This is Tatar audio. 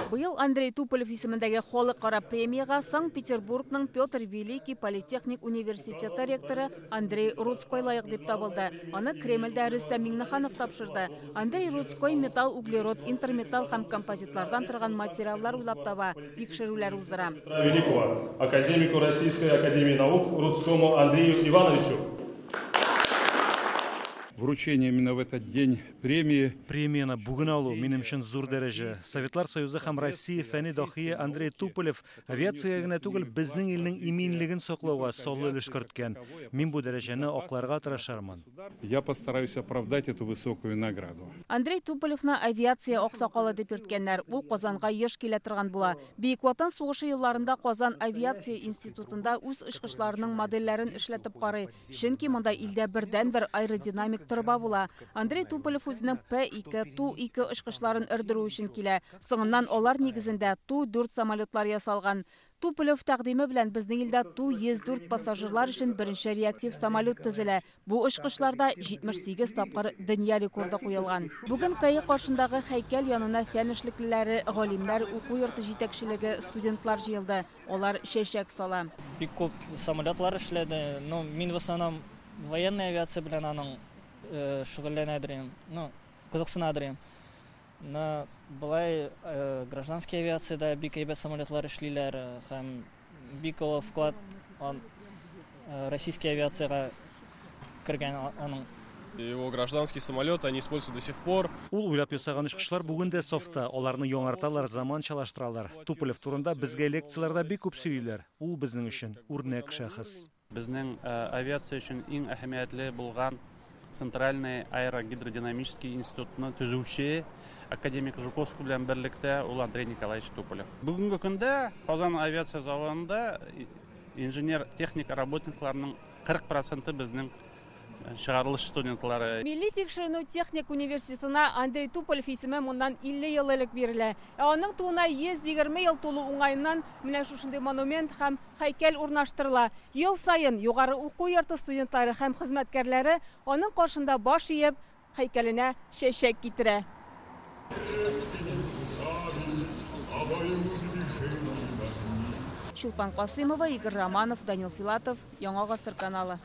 Быел Андрей Туполев исемендәге халыкара премиягә Санкт-Петербургның Петр Великий политехник университеты ректоры Андрей Рудской лаек дип табылды. Аны Кремльдә Рөстәм Миңнеханов тапшырды. Андрей Рудской металл, углерод, интерметалл һәм композитлардан торган материаллар уйлап таба, тикшерүләр уздыра. Петра Великого, академику Российской академии наук Рудскому Андрею Ивановичу. Вручение именно в этот день премии. Премияне бүген алу минем өчен зур дәрәҗә. Советлар Союзы һәм Россия фәнни даһие Андрей Туполев авиациягә генә түгел, безнең илнең иминлеген саклауга саллы өлеш керткән. Мин бу дәрәҗәне акларга тырышырмын. Я постараюсь оправдать эту высокую награду. Андрей Туполевны авиация аксакалы дип йөрткәннәр. Ул Казанга еш килә торган була. Бөек Ватан сугышы елларында Казан авиация институтында үз очкычларының модельләрен эшләтеп карый. Чөнки монда илдә бердәнбер аэродинамик торба була. Андрей Туполев үзенең П-2, Ту-2 очкычларын өрдерү өчен килә. Соңыннан алар нигезендә Ту-4 самолетлар ясалган. Туполев тәкъдиме белән безнең илдә Ту-104 пассажирлар өчен беренче реактив самолет төзелә. Бу очкычларда 78 тапкыр дөнья рекорды куелган. Бүген КАИ каршындагы һәйкәл янына фән эшлеклеләре, галимнәр, уку йорты җитәкчелеге, студентлар җыелды. Алар чәчәк сала. Бик күп самолетлар эшләде. Ну, мин в основном военная авиация белән аның шөгыльләнәдер идем. Ну, кызыксынадыр идем. Но былай гражданский авиациядә бик әйбәт самолетлар эшлиләр һәм бик олы вклад российский авиациягә кергән аның. Его гражданский самолет они используют до сих пор. Ул уйлап ясаган очкычлар бүген дә сафта, аларны яңарталар, заманчалаштыралар. Туполев турында безгә лекцияләрдә бик күп сөйлиләр. Ул безнең өчен үрнәк шәхес. Безнең авиация өчен иң әһәмиятле булган Центральный аэрогидродинамический институтны төзүче академик Жуковский белән берлектә ул Андрей Николаевич Туполев. Бүгенге көндә Казан авиация заводында инженер-техник работникларның 40% безнең чыгарылыш студентлары. Милли тикшеренү техник университетына Андрей Туполев исеме моннан 50 ел элек бирелә. Ә аның тууына 120 ел тулу уңаеннан менә шушындый монумент һәм һәйкәл урнаштырыла. Ел саен югары уку йорты студентлары һәм хезмәткәрләре аның каршында баш иеп, һәйкәленә чәчәк китерә. Чулпан Касыймова, Игорь Романов, Данил Филатов, Яңа Гасыр каналы.